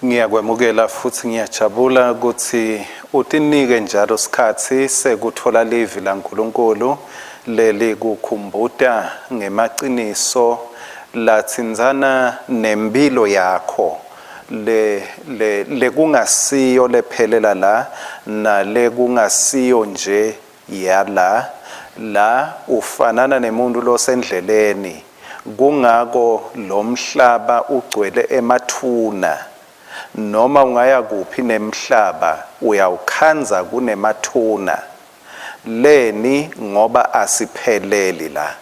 Ngiyakwemukela futhi ngiyajabula ukuthi utinike njalo sikhatsi sekutfola livi laNkulunkulu lelikukhumbuta ngemaciniso latsintsana nempilo yakho le le lekungasiyo lephelela la nalekungasiyo nje yala la. Ufanana nemuntu losendleleni, kungako lomhlaba ugcwele emathuna. Noma ungaya kuphi nemhlaba, uyawukhandza kunemathuna. Leni? Ngoba asipheleli la,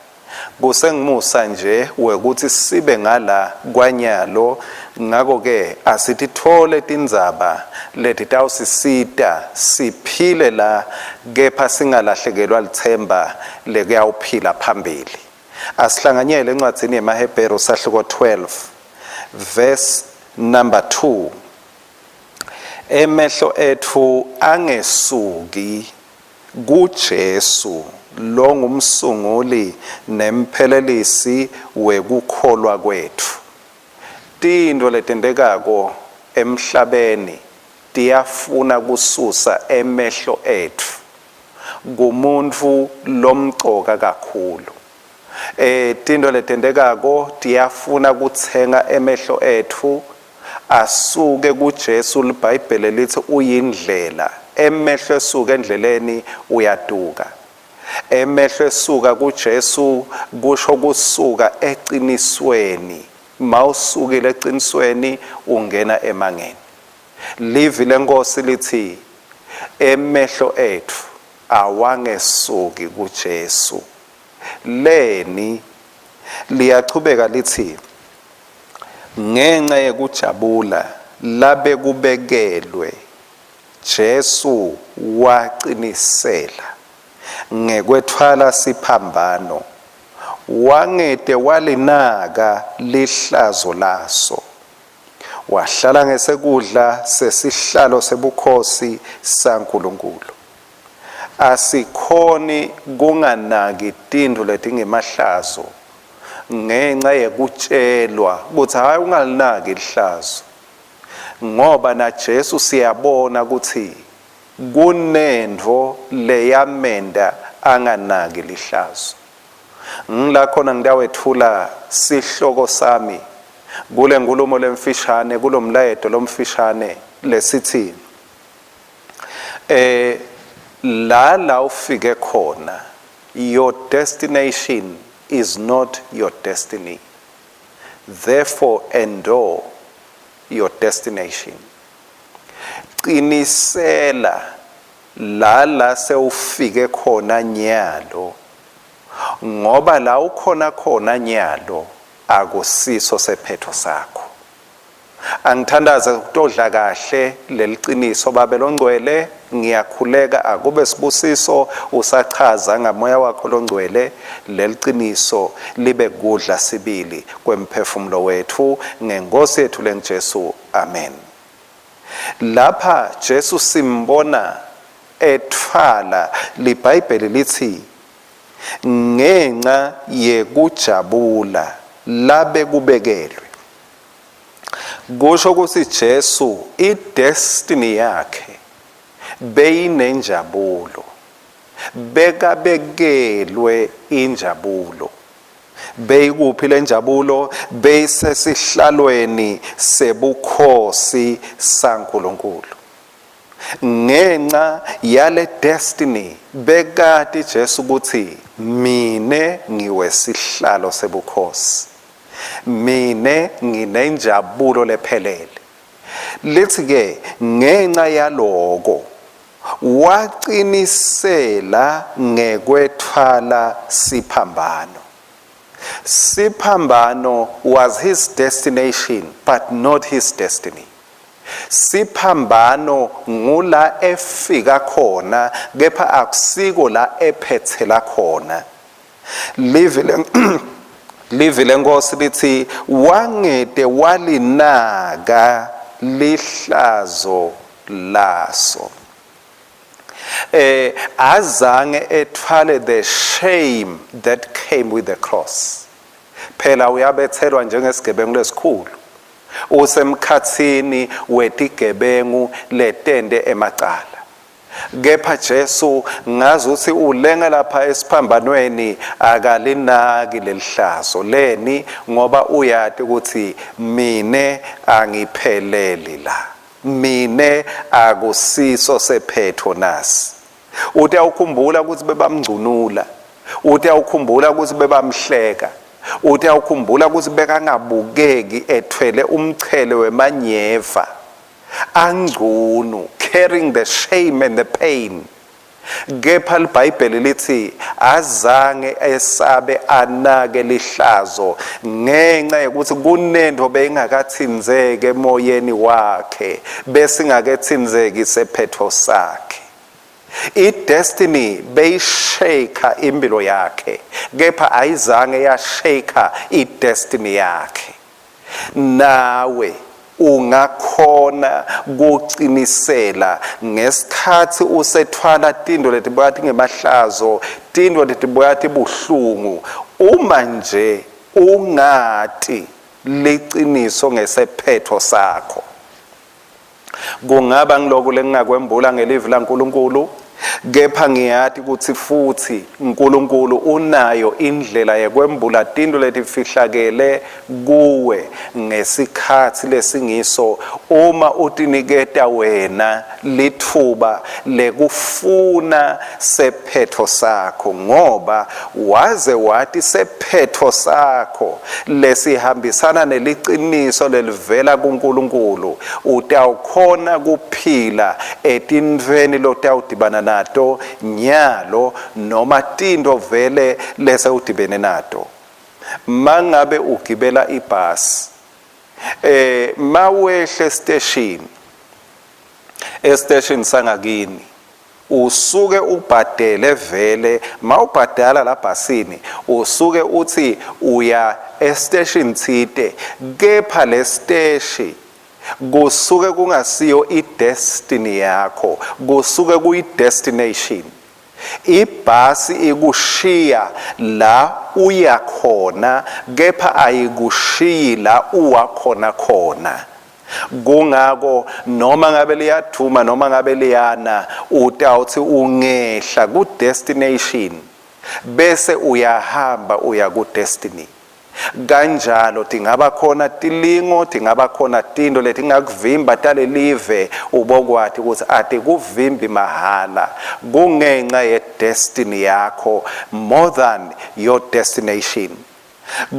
kusengumusa nje wekuthi sibe ngala kwanyalo. Ngako-ke asititfole tindzaba letitawusisita siphile la, kepha singalahlekelwa litsemba lekuyawuphila phambili. Asihlanganyele encwadzini yemaHebheru, sahluko 12, verse number 2. Emehlo etfu angesuki kuJesu, longumsunguli nemphelelisi wekukholwa kwetfu. Tintfo letentekako emhlabeni tiyafuna kususa emehlo etfu kumuntfu lomcoka kakhulu. Tintfo letentekako tiyafuna kutsenga emehlo etfu asuke kuJesu. LiBhayibheli lithi uyindlela. Emehlo esuka endleleni, uyaduka. Emehlo esuka kuJesu kusho kusuka ecinisweni. Mawusukile ecinisweni, ungena emangeni. Livi leNkosi lithi emehlo etfu awangesuki kuJesu. Leni? Liyachubeka lithi, ngenxa yekujabula labekubekelwe, Jesu wacinisela ngekwetfwala siphambano, wangete walinaka lihlazo laso, wahlala ngesekudla sesihlalo sebukhosi saNkulunkulu. Asikhoni kunganaki tintfo letingemahlazo ngenca yekutshelwa kutsi hhayi, ungalinaki lihlazo, ngoba naJesu siyabona kutsi kunentfo leyamenta anganaki lihlazo. Ngila khona ngitawetfula sihloko sami kule nkulumo lemfishane, kulomlayeto lomfishane, lesithi la ufike khona, your destination is not your destiny, therefore endure your destination. Qinisela la sewufike khona nyalo, ngoba la ukhona khona nyalo akusiso sephetho sakho. Angithandaze kutodla kahle leliciniso. Babe longcwele, ngiyakhuleka, akube sibusiso usachaza ngamoya wakho longcwele. Leliciniso libe kudla sibili kwemphefumulo wethu, ngenkosi yethu lenguJesu, amen. Lapha Jesu simbona etfwala, liBhayibheli lithi, ngenxa yekujabula labekubekelwe. Kusho ukuthi Jesu idestiny yakhe beyinenjabulo, bekabekelwe injabulo. Beyikuphi lenjabulo? Beyisesihlalweni sebukhosi saNkulunkulu. Ngenxa yale destiny, bekati Jesu ukuthi mine ngiwesihlalo sebukhosi, mine nginenjabulo lephelele. Lithi ke ngenxa yaloko wacinisela ngekwetfwala siphambano. Siphambano was his destination but not his destiny. Siphambano ngula efika khona, kepha akusiko la ephethela khona. Livi lenkosi lithi wangete walinaka lihlazo laso. Azange ethwale the shame that came with the cross. Phela uyabethelwa njengesigebengu lesikhulu. Usemkhatsini wetigebengu letente emacala. Kepha Jesu ngazuthi ulenga lapha esiphambanweni akalinaki lelihlazo leni ngoba uyati ukuthi mine angipheleli la. Mine akusiso sephetho nasi. Utawukhumbula ukuthi bebamngcunula. Utawukhumbula ukuthi bebamhleka. Utawukhumbula ukuthi bekangabukeki ethwele umchele wemanyeva. Angcunu, carrying the shame and the pain. Kepha liBhayibheli lithi azange esabe anake lihlazo ngenxa yokuthi kunento beyingakathinzeki emoyeni wakhe besingakethinzeki sephetho sakhe. I-destiny beyishake impilo yakhe kepha ayizange yashake i-destiny yakhe. Nawe ungakhona kucinisela ngesikhathi usethwala tinto letibuya tingemahlazo, tinto letibuya tibuhlungu, uma nje ungati liciniso ngesephetho sakho. Kungaba ngiloku lengingakwembula ngelivi laNkulunkulu, kepha ngiyati kutsi futsi Nkulunkulu unayo indlela yekwembula tintfo letifihlakele kuwe ngesikhatsi lesingiso uma utiniketa wena litfuba lekufuna sephetfo sakho, ngoba waze wati sephetfo sakho lesihambisana neliciniso lelivela kuNkulunkulu, utawukhona kuphila etintfweni lotawudibana nato nyalo noma tintfo vele lesewudibene nato. Mangabe ugibela ibhasi, eh mawehle esiteshini, esiteshini sangakini, usuke ubhadele vele mawubhadala la bhasini usuke uthi uya estation thite kepha lesiteshi kusuke kungasiyo idestiny yakho kusuke kuyidestination ibhasi ikushiya la uya khona kepha ayikushiyi la uwa khona khona. Kungako noma ngabe liyadvuma noma ngabe liyana utawutsi ungehla ku destination bese uyahamba uya ku destiny. Kanjalo tingaba khona tilingo, tingaba khona tinto letingakuvimba talelive ubokwati kutsi atikuvimbi mahhala kungenca ye destiny yakho more than your destination.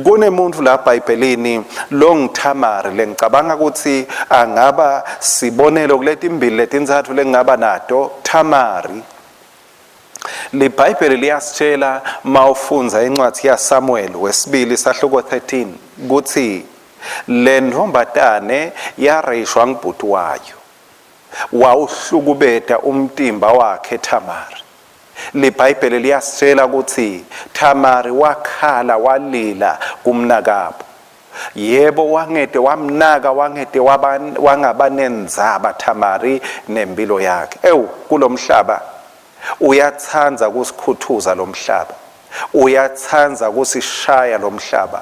Kunemuntfu la Bhayibhelini longuThamari lengicabanga kutsi angaba sibonelo kuletimbili letintsatfu lengingaba nato. Thamari. LiBhayibheli liyasitshela mawufundza incwadzi yaSamuel wesibili sahluko 13 kutsi le ntfombatane yareyishwa ngubhuti wayo. Wawuhlukubeta umtimba wakhe Thamari. LiBhayibheli liyasitshela kutsi Thamari wakhala walila kumnakabo. Yebo, wangete wamnaka, wangete wangaba nendzaba Thamari nempilo yakhe. Ewu, kulomhlaba uyatsandza kusikhuthuza lomhlaba. Uyatsandza kusishaya lomhlaba.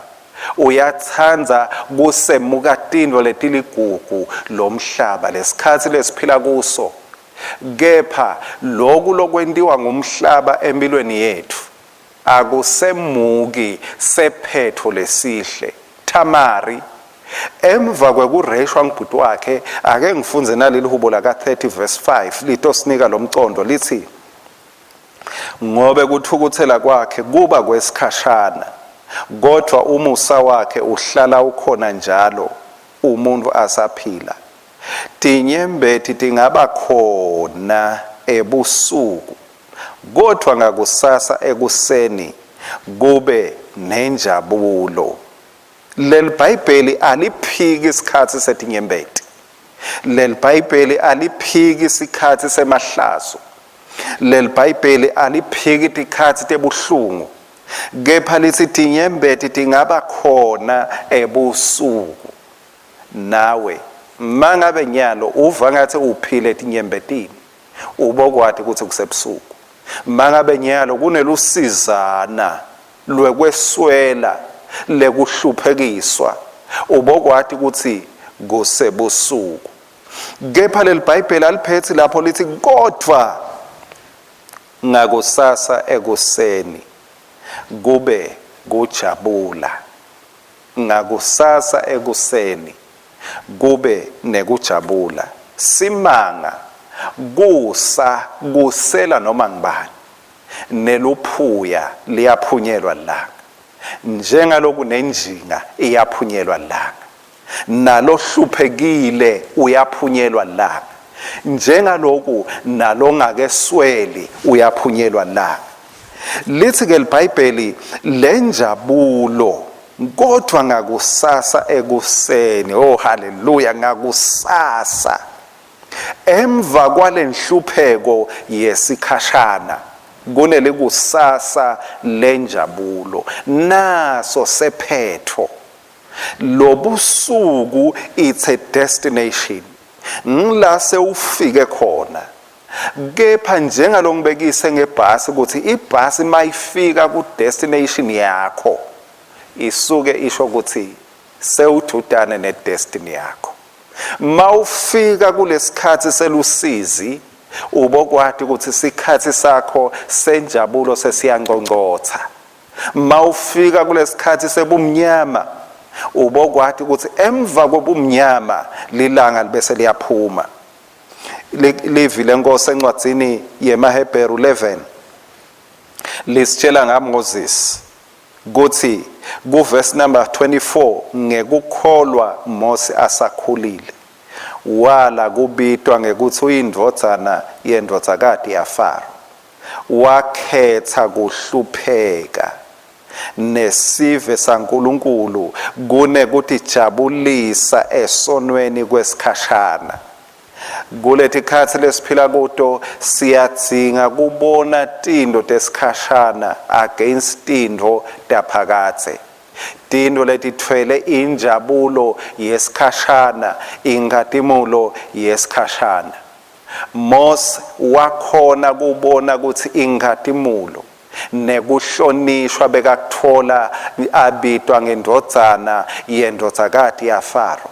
Uyatsandza kusemuka tintfo letiligugu lomhlaba lesikhatsi lesiphila kuso. Kepha loku lokwentiwa ngumhlaba emphilweni yetfu akusemuki sephetfo lesihle. Thamari, emva kwekureshwa ngubhuti wakhe, ake ngifundze naleli hubo laka 30 verse 5 litosinika lomcondo litsi, Ngobe kutfukutsela kwakhe kuba kwesikhashana, kodvwa umusa wakhe uhlala ukhona njalo umuntfu asaphila. Tinyembeti tingaba khona ebusuku, kodvwa ngakusasa ekuseni kube nenjabulo. LeliBhayibheli aliphiki sikhatsi setinyembeti. LeliBhayibheli aliphiki sikhatsi semahlazo. LeliBhayibheli aliphiki tikhatsi tebuhlungu. Kepha litsi tinyembeti tingaba khona ebusuku. Nawe mangabe nyalo uva ngathi uphile etinyembetini, ubokwati kutsi kusebusuku. Mangabe nyalo kunelusizana lwekweswela lekuhluphekiswa, ubokwati kutsi Kusebusuku. Kepha leliBhayibheli aliphethi lapho, lithi kodwa ngakusasa ekuseni kube kujabula. Ngakusasa ekuseni kube nekujabula. Simanga kusa kusela noma ngibani, neluphuya liyaphunyelwa lilanga, njengaloku nenjinga iyaphunyelwa lilanga, nalohluphekile uyaphunyelwa lilanga, njengaloku nalongakesweli uyaphunyelwa lilanga. Lithi-ke liBhayibheli lenjabulo kodwa ngakusasa ekuseni, oh haleluya, ngakusasa emva kwalenhlupheko yesikhashana kunelikusasa lenjabulo. Naso sephetho lobusuku, it's a destination, ngila sewufike khona. Kepha njengalongibekise ngebhasi ukuthi ibhasi mayifika ku destination yakho isuke isho ukuthi sewududane ne destiny yakho. Mawufika kulesikhathi selusizi ubokwati ukuthi sikhathi sakho senjabulo sesiyanconcotha. Mawufika kulesikhathi sebumnyama ubokwati ukuthi emva kobumnyama lilanga libese liyaphuma. Livi lenkosi encwadzini yemaHebheru 11 lisitshela ngaMoses kuthi kuverse number 24, ngekukholwa Mose asakhulile wala kubitwa ngekuthi uyindvodzana yendvodzakati yaFaro, wakhetha kuhlupheka nesive saNkulunkulu kunekutijabulisa esonweni kwesikhashana. Kuletikhatsi lesiphila kuto siyadzinga kubona tintfo tesikhashana against tintfo taphakadze. Tintfo letitfwele injabulo yesikhashana, inkhatimulo yesikhashana. Mose wakhona kubona kutsi inkhatimulo nekuhlonishwa bekakutfola abitwa ngendvodzana yendvodzakati yaFaro.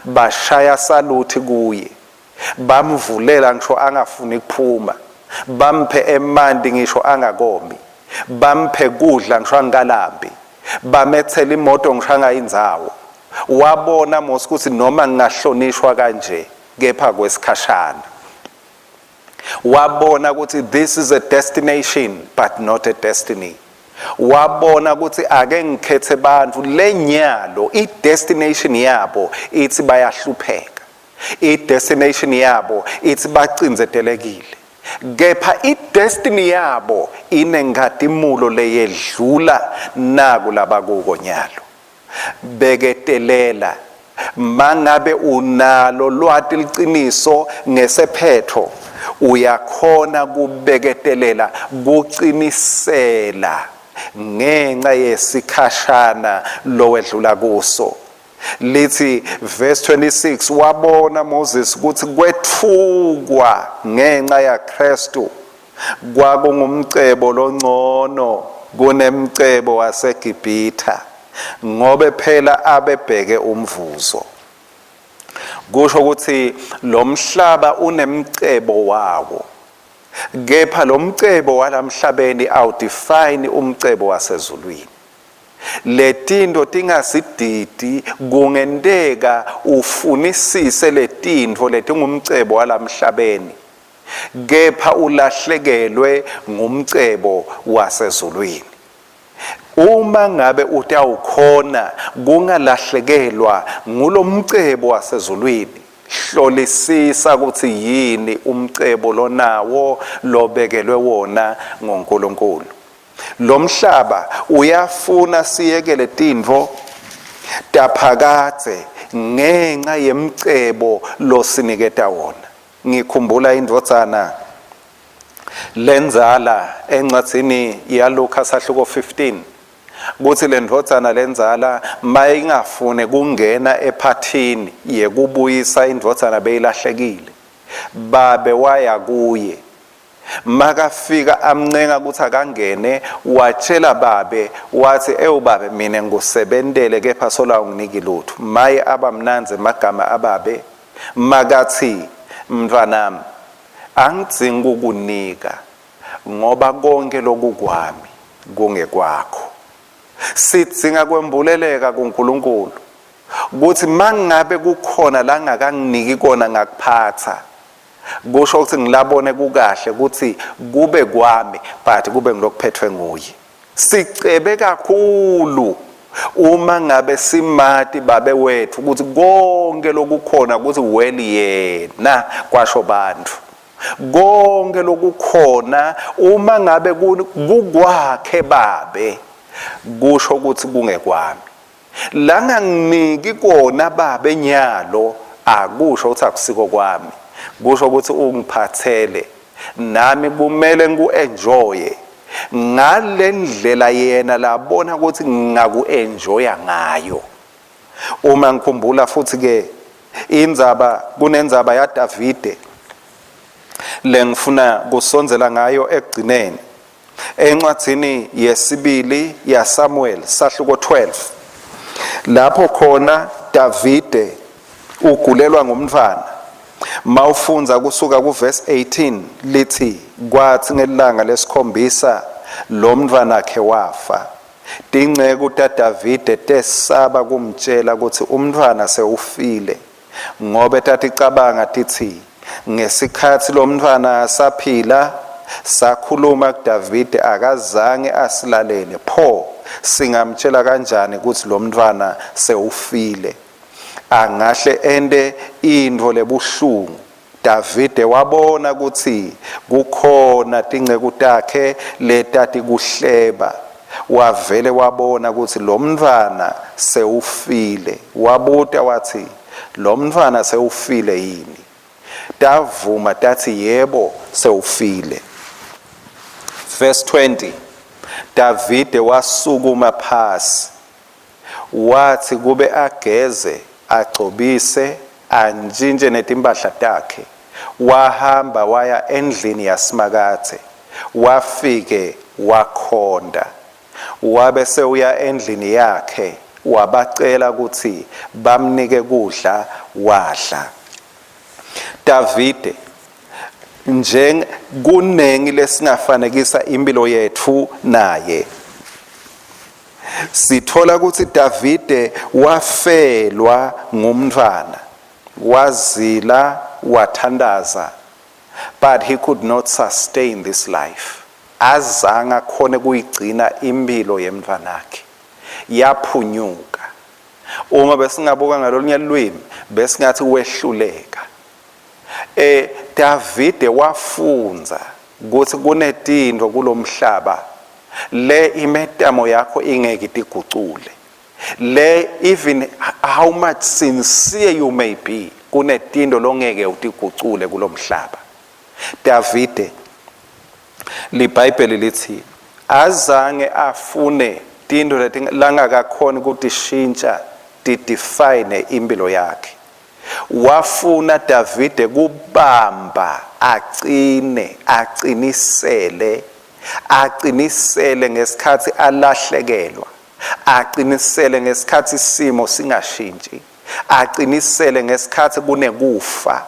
Bashaya saluthi kuye, bamvulela ngisho angafuni kuphuma, bamphe emanti ngisho angakomi, bamphe kudla ngisho angikalambi, bametsela imoto ngisho angayindzawo. Wabona Mose kutsi noma ngingahlonishwa kanje kepha kwesikhashana. Wabona ukuthi this is a destination but not a destiny. Wabona ukuthi ake ngikhethe bantfu lenyalo i-destination yabo ithi bayahlupheka, i-destination yabo ithi bacindzetelekile, kepha i-destiny yabo inenkhatimulo leyedlula naku labakuko nyalo. Beketelela mangabe unalo lwati liciniso ngesephetho, uyakhona kubeketelela kucinisela ngenxa yesikhashana lowedlula kuso. Lithi verse 26, wabona Moses ukuthi kwethukwa ngenxa yaKristu kwakungumcebo longcono kunemcebo waseGibhitha, ngobe phela abebheke umvuzo. Kusho ukuthi lo mhlaba unemcebo wawo, kepha lo mcebo walamhlabeni awudefine umcebo wasezulwini. Letintfo tingasididi, kungenteka ufunisise letintfo letingumcebo walamhlabeni, kepha ulahlekelwe ngumcebo wasezulwini. Uma ngabe utawukhona kungalahlekelwa ngulomcebo wasezulwini, hlolisisa ukuthi yini umcebo lonawo lobekelwe wona nguNkulunkulu. Lo mhlaba uyafuna siyekele tintfo taphakadze ngenxa yemcebo losiniketa wona. Ngikhumbula indvodzana lendzala encwadzini yaLuka sahluko 15, kutsi lendvodzana lendzala mayingafuni kungena ephathini yekubuyisa indvodzana beyilahlekile, babe waya kuye. Makafika amncenga ukuthi akangene, watshela babe wathi, "Ewu babe, mina ngikusebentele kepha sola unginiki lutho." Maye abamnandzi emagama ababe makathi, "Mntwanami, angidzingi kukunika ngoba konke lokukwami kungekwakho." Sidzinga kwembuleleka kuNkulunkulu ukuthi mangabe kukhona la ngakanginiki kona ngakuphatha, kusho ukuthi ngilabone kukahle ukuthi kube kwami, but kube ngilokuphethwe nguye. Sicebe kakhulu uma ngabe simati babe wethu ukuthi konke lokukhona ukuthi weli yena, kwasho bantu. Konke lokukhona uma ngabe kukwakhe babe, kusho ukuthi kungekwami. La nganginiki kona babe nyalo akusho ukuthi akusiko kwami, kusho ukuthi ungiphathele nami kumele ngiku-enjoye ngale ndlela yena labona ukuthi ngingaku-enjoya ngayo. Uma ngikhumbula futhi ke indzaba, kunendzaba yaDavide lengifuna kusondzela ngayo ekugcineni, encwadzini yesibili yaSamuel sahluko 12, lapho khona Davide ugulelwa ngumntwana. Mawufundza kusuka kuverse 18 lithi, kwathi ngelanga lesikhombisa lo mntwana wakhe wafa. Tinceku taDavide tesaba kumtjela ukuthi umntwana sewufile, ngobe taticabanga titsi, Ngesikhatsi lomntfwana asaphila, sakhuluma kuDavide akazange asilalele, pho singamtjela kanjani kutsi lomntfwana sewufile? Angahle ente intfo lebuhlungu. Davide wabona kutsi kukhona tinceku takhe letatikuhleba. Wavele wabona kutsi lomntfwana sewufile. Wabuta watsi, Lomntfwana sewufile yini? Tavuma tatsi, Yebo, sewufile. Verse 20, Davide wasukuma phasi, watsi kube ageze, agcobise, antjintje netimphahla takhe, wahamba waya endlini yaSimakadze, wafike wakhonta. Wabe sewuya endlini yakhe, wabacela kutsi bamnike kudla, wadla. Davide njeng kunengi lesingafanekisa impilo yetfu naye. Sithola kutsi Davide wafelwa ngumntfwana, wazila, wathandaza, but he could not sustain this life. Azange akhone kuyigcina imphilo yemntfwanakhe, yaphunyuka. Uma besingabuka ngalolunye lulwimi besingathi wehluleka. Davide wafundza kutsi kunetintfo kulomhlaba le imetamo yakho ingeke itigucule. Le even how much sincere you may be, kunetintfo longeke utigucule kulomhlaba. Davide, liBhayibheli lithi azange afune tintfo langakakhoni kutishintsha tidefine impilo yakhe. Wafuna Davide kubamba acine, acinisele, acinisele ngesikhatsi alahlekelwa, acinisele ngesikhatsi isimo singashintshi, acinisele ngesikhatsi kunekufa.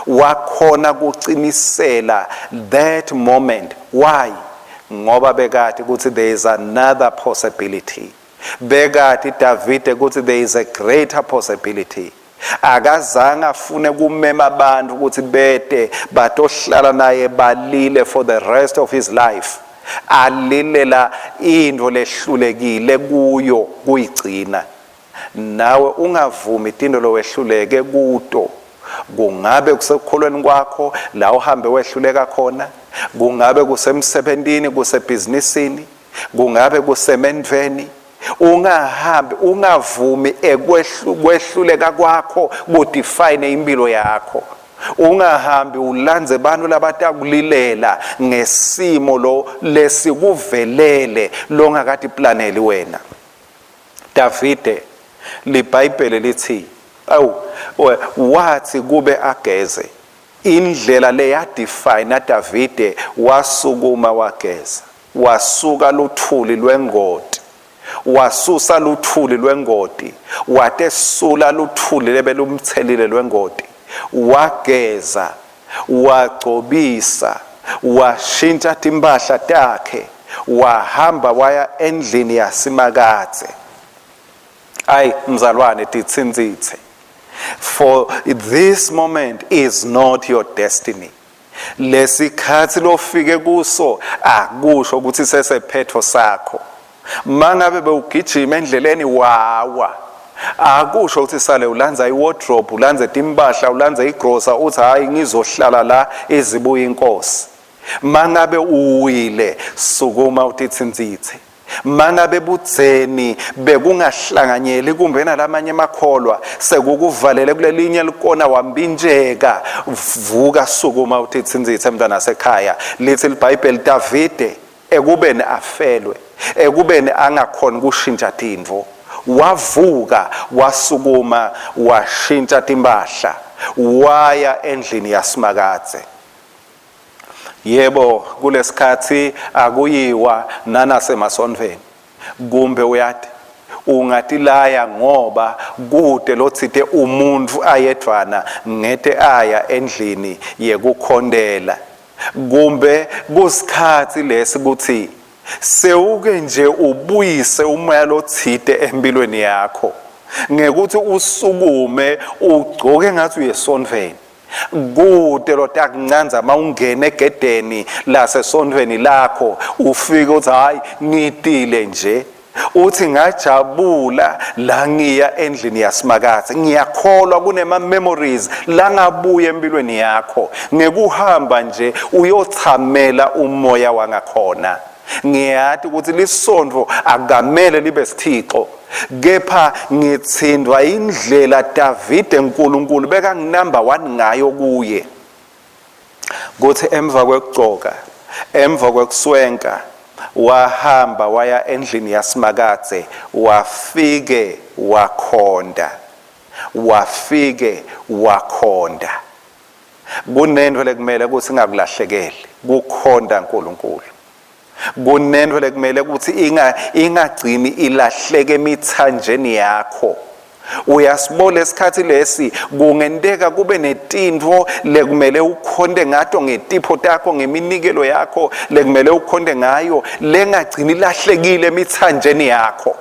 Wakhona kucinisela that moment. Why? Ngoba bekati ukuthi there is another possibility. Bekati Davide ukuthi there is a greater possibility. Akazange afune kumema abantu ukuthi bete batohlala naye balile for the rest of his life, alilela intfo lehlulekile kuyo kuyigcina. Nawe ungavumi tintfo lowehluleke kuto, kungabe kusekukholweni kwakho la uhambe wehluleka khona, kungabe kusemsebentini, kusebhizinisini, kungabe kusemendvweni, ungahambi ungavumi ekwehluleka kwakho kudefine impilo yakho. Ungahambi ulandze bantu labatakulilela ngesimo lo lesikuvelele longakatiplaneli wena. Davide, liBhayibheli lithi, awu, wathi kube ageze. Indlela leyadefina Davide, wasukuma wageza, wasuka luthuli lwengoti, wasusa luthuli lwengoti, watesula luthuli lebelumtselile lwengoti, wageza, wagcobisa, washintsha timphahla takhe, wahamba waya endlini yaSimakadze. Ayi mzalwane, titsintsitse. For this moment is not your destiny. Lesikhatsi lofike kuso akusho ukuthi sesephetho sakho. Mangabe bewugijima endleleni wawa, akusho ukuthi sale ulandza iwardrobe, ulandze timpahla, ulandze igrosa, uthi hayi ngizohlala la izibuya inkosi. Mangabe uwile, sukuma utitsintsitse. Mangabe budzeni bekungahlanganyeli kumbe nalamanye emakholwa sekukuvalele kulelinye likona wambintsheka, vuka, sukuma utitsintsitse mntwana sekhaya. Lithi liBhayibheli, Davide ekubeni afelwe, ekubeni angakhoni kushintsha tintfo, wavuka wasukuma washintsha timpahla waya endlini yaSimakadze. Yebo, kulesikhatsi akuyiwa nanasemasontfweni. Kumbe uyati, ungatilaya ngoba kute lotsite umuntfu ayedvwana ngete aya endlini yekukhontela. Kumbe kusikhatsi lesi kutsi sewuke nje ubuyise umoya lotsite empilweni yakho ngekuthi usukume ugcoke ngathi uyesontfweni. Kute lotakuncanza uma ungena egedeni lasesontfweni lakho, ufike uthi hayi ngitile nje, uthi ngajabula la ngiya endlini yaSimakadze. Ngiyakholwa kunema memories langabuya empilweni yakho ngekuhamba nje uyothamela umoya wangakhona. Ngiyati ukuthi lisontfo akukamele libe sithixo, kepha ngitsindvwa indlela Davide uNkulunkulu bekanginumber 1 ngayo kuye, kuthi emva kwekugcoka, emva kwekuswenka, wahamba waya endlini yaSimakadze, wafike wakhonta, wafike wakhonta. Kunento lekumele ukuthi ingakulahlekeli, kukhonta uNkulunkulu. Kunento lekumele ukuthi inga ingagcini ilahleke emithanjeni yakho. Uyasibona lesikhathi lesi kungenteka kube netintfo lekumele ukhonte ngato ngetipho takho, ngeminikelo yakho lekumele ukhonte ngayo lengagcini ilahlekile emithanjeni yakho.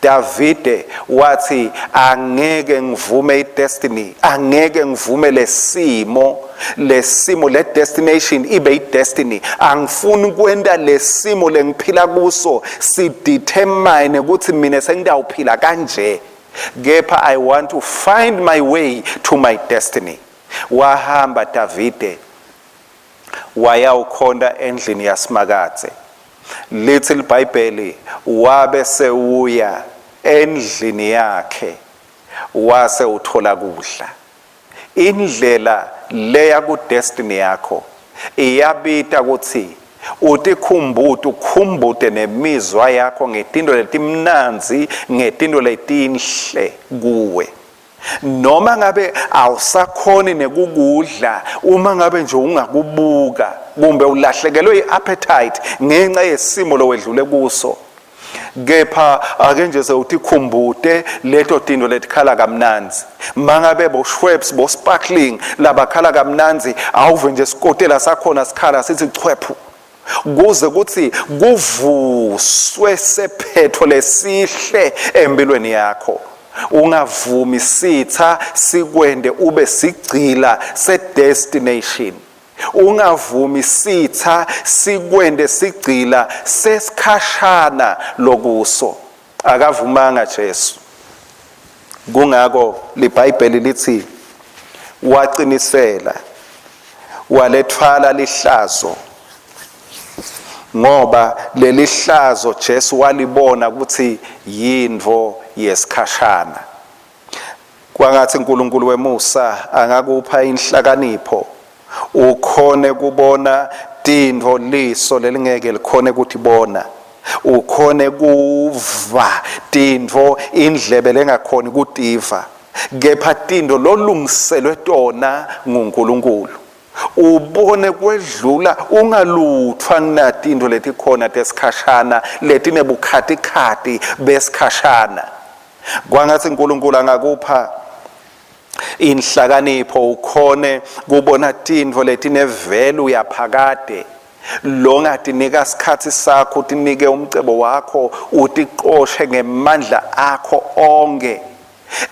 Davide wathi angeke ngivume idestiny, angeke ngivume lesimo, lesimo le destination ibe idestiny. Angifuni kwenta lesimo lengiphila kuso si determine ukuthi mina sengitawuphila kanje, kepha I want to find my way to my destiny. Wahamba Davide wayawukhonta endlini yaSimakadze. Lithi liBhayibheli wabe sewuya endlini yakhe wase uthola kudla. Indlela leya ku destiny yakho iyabita ukuthi utikhumbute, ukhumbute nemizwa yakho ngetinto letimnandzi, ngetinto letinhle kuwe. Noma ngabe awusakhoni nekukudla, uma ngabe nje ungakubuka kumbe ulahlekelwe i-appetite ngenxa yesimo lowedlule kuso, kepha ake nje sewutikhumbute leto tinto letikhala kamnandzi. Mangabe bo Schweppes, bo sparkling labakhala kamnandzi, awuve nje sikotela sakhona sikhala sithi chwephu, kuze kuthi kuvuswe sephetho lesihle empilweni yakho. Ungavumi sitha sikwende ube sigcila sedestination. Ungavumi sitha sikwende sigcila sesikhashana lokuso. Akavumanga Jesu. Kungako liBhayibheli lithi waqinisela, walethwala lihlazo, ngoba lelihlazo Jesu walibona ukuthi yintfo yesikhashana. Kwangathi uNkulunkulu wemusa angakupha inhlakanipho ukhone kubona tintfo liso lelingeke likhone kutibona, ukhone kuva tintfo indlebe lengakhoni kutiva, kepha tintfo lolungiselwe tona nguNkulunkulu. Ubone kwedlula ungaluthwa kunatinto letikhona tesikhashana letinebukhatikhathi besikhashana. Kwangatsi uNkulunkulu angakupha inhlakanipho ukhone kubona tintfo letinevelu yaphakade longatinika sikhatsi sakho, utinike umcebo wakho, utiqoshe ngemandla akho onke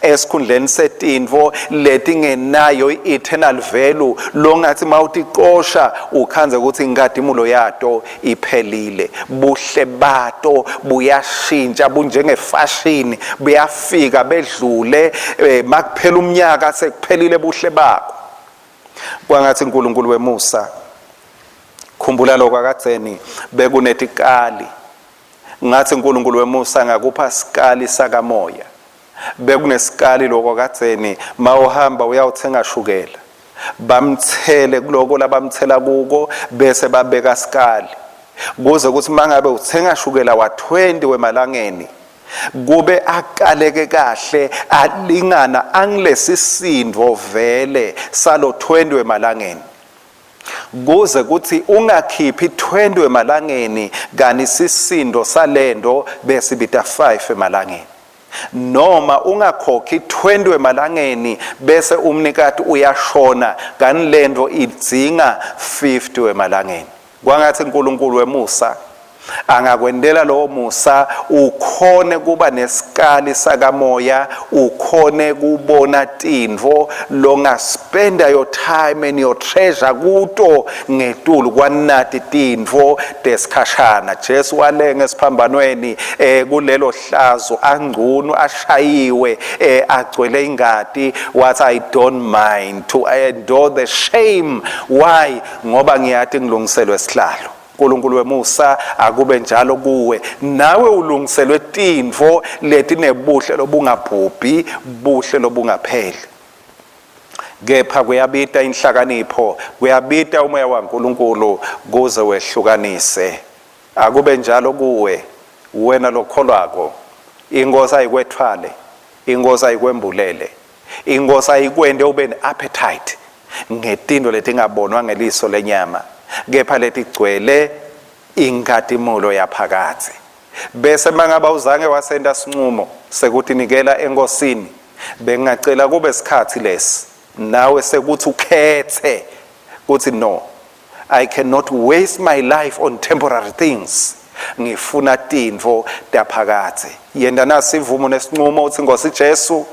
esikhundleni setintfo letingenayo i-eternal value longathi mawutiqosha ukhandze ukuthi inkadimulo yato iphelile, buhle bato buyashintsha, bunjengefashini, buyafika bedlule, makuphela umnyaka sekuphelile buhle bakho. Kwangathi uNkulunkulu wemusa, khumbula lokho akadzeni bekunetikali, ngathi uNkulunkulu wemusa ngakupha sikali sakamoya. Bekunesikali lokho kadzeni, mawuhamba uyawuthenga shukela, bamthele kuloko labamthela kuko bese babeka sikali, kuze kuthi mangabe uthenga shukela wa20 wemalangeni kube akaleke kahle alingana angilesisindo vele salo 20 wemalangeni, kuze kuthi ungakhiphi 20 emalangeni kani sisindo salento besibita 5 emalangeni, noma ungakhokhi 20 emalangeni bese umnikati uyashona kani lento idzinga 50 emalangeni. Kwangathi uNkulunkulu wemusa angakwendela lowo musa, ukhone kuba nesikali sakamoya, ukhone kubona tintfo longaspenda your time and your treasure kuto ngetulu kwanati tintfo tesikhashana. Jesu walenga esiphambanweni kulelo hlazo, angcunu, ashayiwe, agcwele ingati, wathi I don't mind to endure the shame. Why? Ngoba ngiyati ngilungiselwe sihlalo. uNkulunkulu wemusa akube njalo kuwe, nawe ulungiselwe tintfo letinebuhle lobungabhubhi, buhle lobungapheli. Kepha kuyabita inhlakanipho, kuyabita umoya waNkulunkulu kuze wehlukanise. Akube njalo kuwe wena lokholwako. Inkosi ayikwethwale, inkosi ayikwembulele, inkosi ayikwente ube ne-appetite ngetinto letingabonwa ngeliso lenyama, kepha letigcwele inkhatimulo yaphakadze. Bese mangaba uzange wasenta sincumo sekutinikela enkosini, bengingacela kube sikhatsi lesi nawe sekuthi ukhethe kuthi no, I cannot waste my life on temporary things, ngifuna tintfo taphakadze. Yenta nasivumo nesincumo uthi Nkosi Jesu,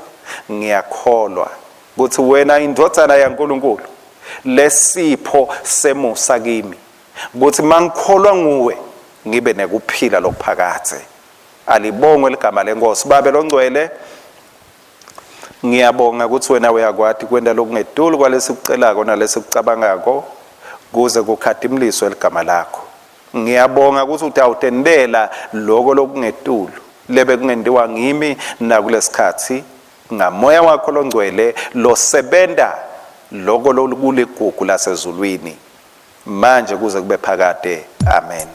ngiyakholwa kuthi wena indvodzana yaNkulunkulu, lesipho semusa kimi kuthi mangikholwa nguwe ngibe nekuphila lokuphakadze. Alibongwe ligama lenkosi. Babe longcwele, ngiyabonga ukuthi wena uyakwati kwenta lokungetulu kwalesikucelako nalesikucabangako kuze kukhatimuliswe ligama lakho. Ngiyabonga ukuthi utawutentela loko lokungetulu lebe kungentiwa ngimi nakulesikhatsi ngamoya wakho longcwele losebenta loko lokuligugu lasezulwini manje kuze kube phakade. Amen.